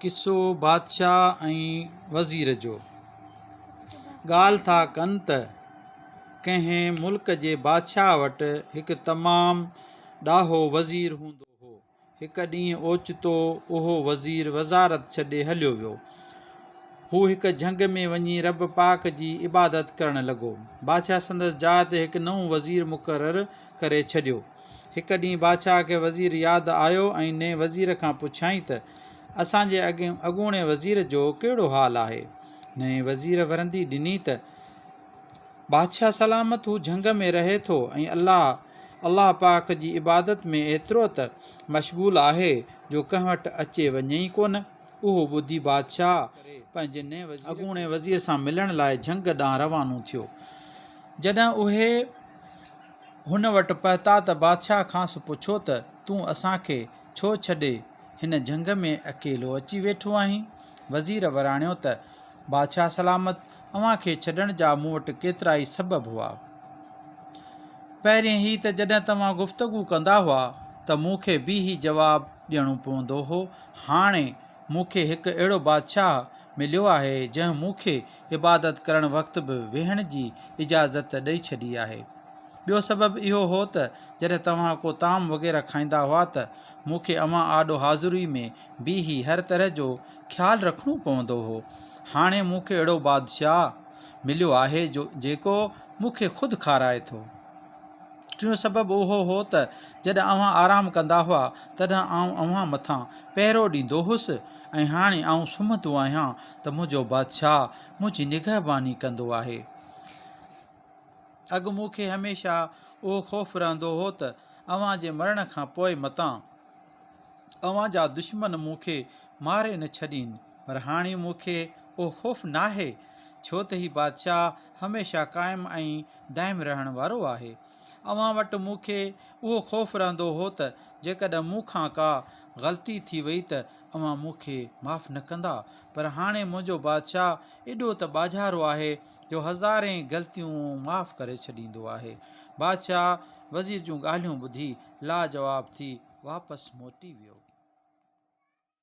قصو بادشاهه ۽ وزير جو. ڳالهه ٿا ڪن ته ڪنهن ملڪ جي بادشاهه وٽ هڪ تمام ڏاهو وزير هوندو هو. هڪ ڏينهن اوچتو اهو وزير وزارت ڇڏي هليو ويو. هو هڪ جهنگ ۾ وڃي رب پاڪ جي عبادت ڪرڻ لڳو. بادشاهه سندس جاء تي هڪ نئون وزير مقرر ڪري ڇڏيو. هڪ ڏينهن بادشاهه کي وزير ياد آيو ۽ نئين وزير کان پڇيائين ته، اسان جي اڳوڻي وزير جو ڪهڙو حال آهي؟ نئين وزير ورندي ڏني ته، بادشاهه سلامت هو جهنگ ۾ رهي ٿو ۽ الله الله پاڪ جي عبادت ۾ ايترو ته مشغول آهي جو ڪنهن وٽ اچي وڃي ئي ڪونه. اهو ٻڌي بادشاهه پنهنجي نئين اڳوڻي وزير سان ملڻ لاء جهنگ ڏانهن روانو ٿيو. جڏهن اهي هن وٽ پهتا ته بادشاهه کانئس پڇيو ته تون اسان کي ڇو ڇڏي هن جهنگ ۾ اڪيلو اچي ويٺو آهين؟ وزير وراڻيو ته بادشاهه سلامت اوهان کي ڇڏڻ جا مون وٽ ڪيترائي سبب هئا. پهرين هي ته جڏهن توهان گفتگو ڪندا هئا ته مون کي بيهي جواب ڏيڻو پوندو هو. هاڻي مون کي هڪ اهڙو بادشاهه مليو آهي، جنهن مون کي عبادت ڪرڻ وقت به ويهڻ جي اجازت ڏئي ڇڏي آهي. ٻيو سبب اهو هو ته جڏهن توهان ڪو طعام وغيره کائيندا هئا ته مون کي اوهان آڏو حاضري ۾ بيهي هر طرح جو خيال رکڻو پوندو هو. هاڻي مون کي اهڙو بادشاهه مليو آهي جيڪو مون کي خود کارائي ٿو. ٽيون سبب اهو هو ته جڏهن اوهان آرام ڪندا هئا، تڏهن آئون اوهان مٿان پهرو ڏيندو هوس، ۽ هاڻي آئون سمهندو آهيان ته منهنجو بادشاهه منهنجي نگهباني ڪندو آهي. اڳ مون کي هميشه اهو خوف رهندو هو ته اوهان جي مرڻ کان پوء متان اوهان جا دشمن مون کي ماري نه ڇڏين، پر هاڻي مون کي اهو خوف ناهي، ڇو ته هي بادشاهه هميشه قائم ۽ دائم رهڻ وارو آهي. اوهان وٽ مون کي اهو خوف رهندو هو ته جيڪڏهن مون کان ڪا غلطي ٿي وئي ته اوهان مون کي معاف نه ڪندا، پر هاڻي منهنجو بادشاهه ايڏو ته ٻاجهارو آهي جو هزارين غلطيون معاف ڪري ڇڏيندو آهي. بادشاهه وزير جون ڳالهيون ٻڌي لاجواب ٿي واپس موٽي ويو.